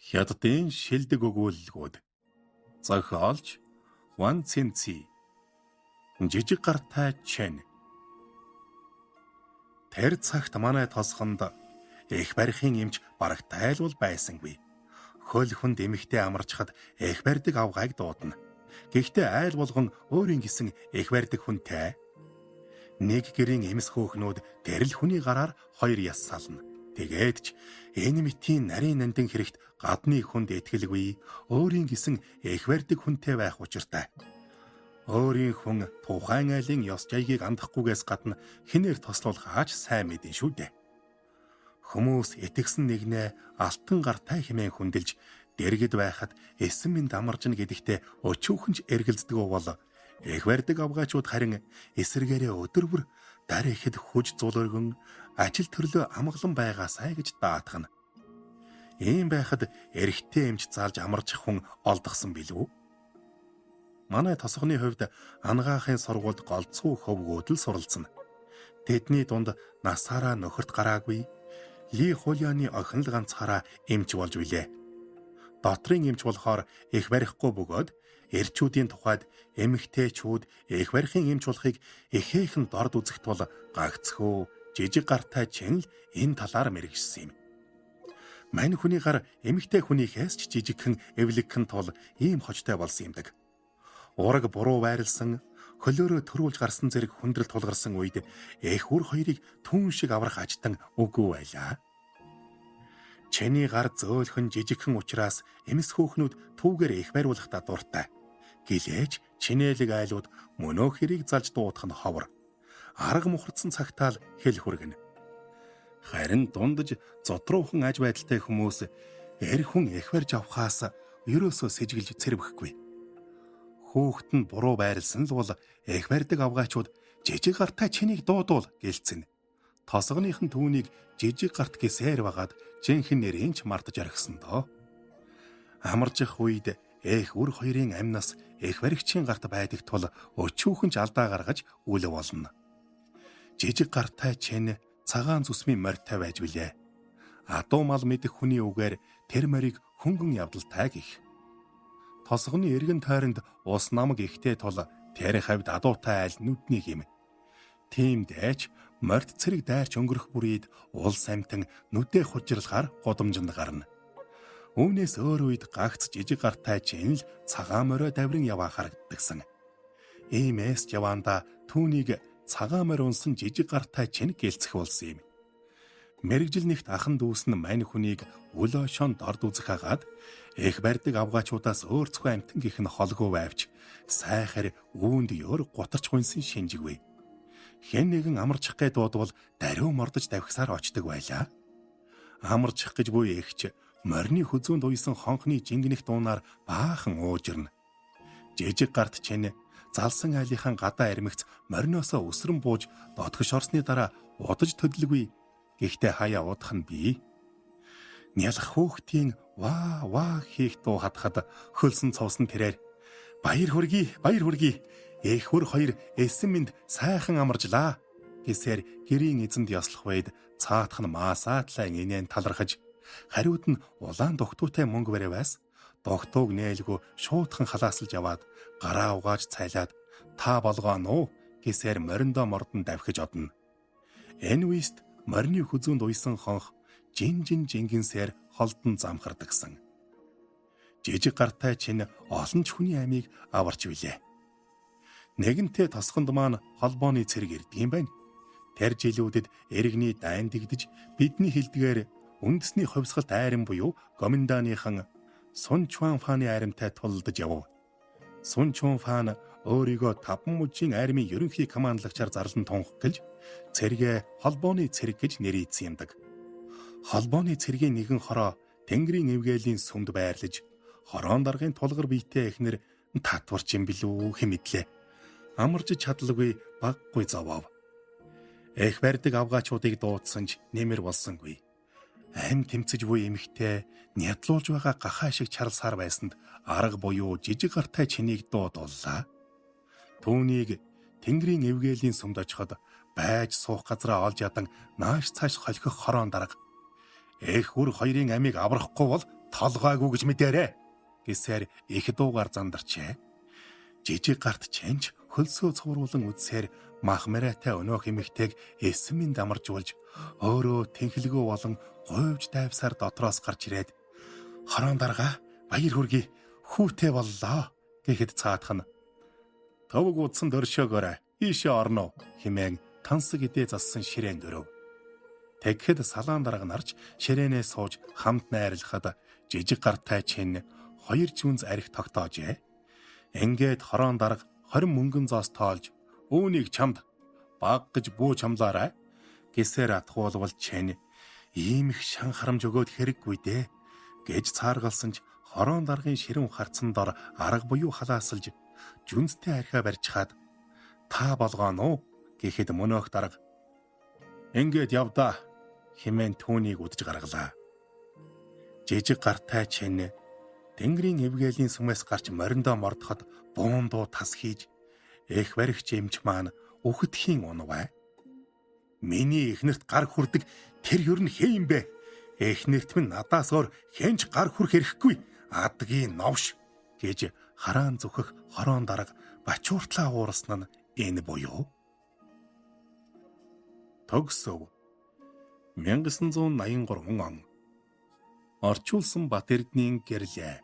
Хятадын шилдэг өгүүлэлгүүд. Зохиолч Ван Цинци. Жижиг гартай Чен. Тэр цагт манай тосгонд эх барихын эмч бараг тайлвал байсангүй. Хөл хүнд эмэгтэй амарчхад эх барьдаг авгайг дуудана. Гэхдээ айл болгон өөрийн гэсэн эх барьдаг хүнтэй. Нэг гэрийн эмс хөөхнүүд тэр л хүний гараар хоёр яс сална. Тэгээд ч энэ мэтийн нарийн нандин хэрэгт гадны хүнд итгэлгүй, өөрийн гэсэн эх барьдаг хүнтэй байх учиртай. Өөрийн хүн тухайн айлын ёс жаягийг андахгүйгээс гадна хинээр тослуулахаач сайн мэдэн шүү дээ. Хүмүүс итгэсэн нэгнээ алтан гартай хэмээн хүндэлж дэргэд байхад эсэн минь дамаржна гэдэгтээ өчүүхэн ч эргэлздэг бол эх барьдаг авгаачууд харин эсэргээрээ өдөр бүр дар ихэд хүж зул өргөн ажил төрлөө амгалан байгаасай гэж даатгана. Ийм байхад эрэгтэй эмч заалж амарчих хүн олдохсон билүү? Манай тосгоны хувьд ангаахын сургуульд голцоо хөвгүүд л суралцна. Тэдний дунд насаараа нөхөрт гараагүй Ли Хулианы охин л ганцаараа эмч болж билээ. Дотрын эмч болохоор эх барихгүй бөгөөд эрчүүдийн тухайд эмэгтэйчүүд эх барихын эмч болохыг эхээхэн дорд үзэх тул гагцхөө жижиг гартай чин л энэ талаар мэргэжсэн юм. Мань хүний гар эмэгтэй хүнийхээс ч жижигхэн эвлэгхэн тул ийм хожтой болсон юмдаг. Ураг буруу байрлсан, хөлөөрөө төрүүлж гарсан зэрэг хүндрэл тулгарсан үед эх үр хоёрыг түн шиг аврах ажтан үгүй байлаа. Чиний гар зөөлхөн жижигхэн учраас эмс хөөхнүүд түүгээр эх бариулахдаа дуртай. Гэлээч чинээлэг айлууд мөнөөх хэрийг залж дуудах нь ховор. Арга мухардсан цагтаал хэл хүргэнэ. Харин дундаж зодруухан аж байдалтай хүмүүс эр хүн эх барьж авахаас ерөөсөө сэжиглж цэрвэхгүй. Хүүхэд нь буруу байрлсан л бол эх барьдаг авгаачууд жижиг гартай чинийг дуудуул гэлцэн. Тосгоных нь түүнийг жижиг гарт гэсээр багаад жинхэнэ нэрийг ч мартаж орхисон доо. Амаржих үед эх үр хоёрын амнаас эх баригчийн гарт байдаг тул өчүүхэн ч алдаа гаргаж үл болно. Жижиг гартай чин цагаан зүсмийн морьтой байж билээ. Адуу мал мэдэх хүний үгээр тэр морийг хөнгөн явдалтай гих. Тосгоны эргэн тойронд ус намаг ихтэй тул тэр хавьд адуутай айл нүдний юм. Тийм дайч морьд цэрэг дайрч өнгөрөх бүрийд улс амтан нүдээ хужирлахаар гудамжинд гарна. Үүнээс өөр үед гагц жижиг гартай чин л цагаан морио даврин яваа харагддагсан. Иймээс яваанда түүнийг цагаан морь унсан жижиг гартай чин гэлцэх болсон юм. Мэргэжил нэгт ахан дүүс нь мань хүнийг үл ошоон дорд үзэх агаад эх барьдаг авгаачудаас өөр зөвхөн амтан гих нь холгүй байвч сайхар үүнд ёр гутарч гуньсан шинжигвэ. Хэн нэгэн амарчих гээ дуудвал даруй мордож давхисаар очдог байлаа. Амарчих гэж буй эгч морины хүзүүнд уйсан хонхны жингэнэх дуунаар баахан уужирна. Жижиг гарт чин залсан айлынхан гадаа эрмэгц мориноосоо өсрөн бууж дотгош орсны дараа удаж төдлөгүй. Гэхдээ хаяа удах нь бий. Нялх хөөхтийн ваа ваа хийх дуу хатхад хөлсөн цовсон тэрээр баяр хүргэе, баяр хүргэе. Эх үр хоёр эсэн минь сайхан амаржлаа гэсээр гэрийн эзэнд ёслох үед цаатах нь маасаатлан инээн талархаж хариуд нь улаан дугтуутай мөнгө бариваас дугтууг нээлгүй шуутхан халаасалж яваад гараа угааж цайлаад та болгооно уу гэсээр мориндоо мордон давхиж одно. Энэ үест морины хүзүүнд уйсан хонх жин жин жингэнсээр холдон замхардагсан. Жижиг гартай чин олон ч хүний амийг аварч билээ. Нэгэнтээ тосгонд маань холбооны цэрэг ирдэг юм байна. Тэр жилүүдэд иргэний дайн дэгдэж бидний хэлдгээр үндэсний хувьсгалт айрам буюу Гоминданыхан Сун Чуан Фаны айрамтай тулалдаж явв. Сун Чуан Фан өөрийгөө 5 мужийн армийн ерөнхий командлагчаар зарлан тунх гэлж цэргээ холбооны цэрэг гэж нэрийдсэн юмдаг. Холбооны цэргийн нэгэн хороо Тэнгэрийн эвгээлийн сүмд байрлаж хороон даргын тулгар биетэй эхнэр татварч юм билүү хэмэдлээ. Амарч чадалгүй баггүй зовоов. Эх барьдаг авгаачуудыг дуудсан ч нэмэр болсонгүй. Ам тэмцэж буй эмэгтэй нядлуулж байгаа гахаа шиг чарлсаар байсанд арга буюу жижиг гартай чинийг дуудууллаа. Түүнийг Тэнгэрийн эвгээлийн сүмд очиход байж суух газраа олж ядан нааш цааш холхих хороон дарга. Эх үр хоёрын амийг аврахгүй бол Толгойгүй гэж мэдээрэй гэсээр их дуугаар зандарчээ. Жижиг гарт чэнж хөлсөө цувруулан үзсээр мах мариатай өнөөх эмэгтэйг эсмэн дамаржуулж өөрөө тэнхлэгөө болон гуйвж дайвсаар дотроос гарч ирээд хорон дарга баяр хүргэе, хүүтэй боллоо гэхэд цаадах нь товг удсан дөршөөгөөрэй, ийшээ орно хэмээн тансаг идээ зассан ширээн дөрөв. Тэгэхэд салаан дарга нарч ширээнээ сууж хамт найрлахад жижиг гартай чин хоёр зүүнз арх тогтоожээ. Ингээд хорон дарга 20 мөнгөн зоос тоолж үүнийг чамд баг гэж бүү чамлаарай гэсээр атгуулвал чин ийм их шан харамж өгөөд хэрэггүй дээ гэж цааргалсан ч хорон даргын ширэн харцсан дор арга буюу халаасалж жүнзтэй архиа барьчхаад та болгооно уу гэхэд мөнөөх дарга ингээд явдаа хэмээн түүнийг үдэж гаргалаа. Жижиг гартай чин Тэнгэрийн эвгээлийн сүмээс гарч мориндоо мордоход буун дуу тас хийж эх баригч эмч маань үхэтхийн унавай. Миний эхнэрт гар хүрдэг тэр ер нь хэн юм бэ? Эхнэрт минь надаас өөр хэн ч гар хүрэх эрхгүй. Адгийн новш гэж хараан зүхэх хороон дарга бачууртлаа уурсан нь энэ буюу. Төгсөв. 1983 он. Орчуулсан Бат Эрдэнийн гэрлээ.